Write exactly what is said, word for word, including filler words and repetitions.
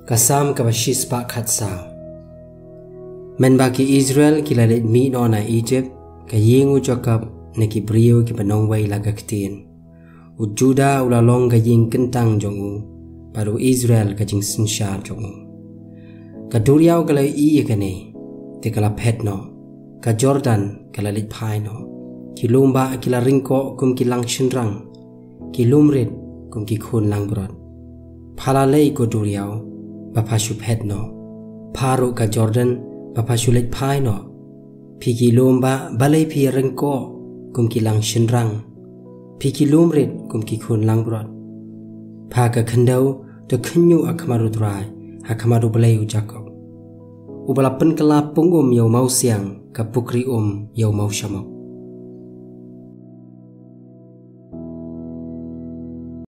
Ka Salm kaba shispah khatsaw. Mynba ki Israel ki la leit mih noh na Ijipt, ka ïing u Jakob na ki briew kiba nongwei la ka ktien. U Juda u la long ka ïing kyntang jong u, bad u Israel ka jingsynshar jong u. Ka duriaw ka la ïohi ïa kane, te ka la phet noh. Ka Jordan ka la leit phai noh. Ki lum bah ki la ryngkoh kum ki lang shynrang, ki lum rit kum ki khun langbrot. Pha la lei ko duriaw, ba pha shu phet noh? Pha ruh ka Jordan, ba pha shu leit phai noh? Phi ki lum bah, balei phi ryngkoh kum ki lang shynrang? Phi ki lum rit kum ki khun langbrot. Pha ka khyndew, to khynñiuh ha khmat u Trai, ha khmat U Blei u Jakob, uba la pynkylla pung um ïa u mawsiang, ka pukri um ïa u mawshamok.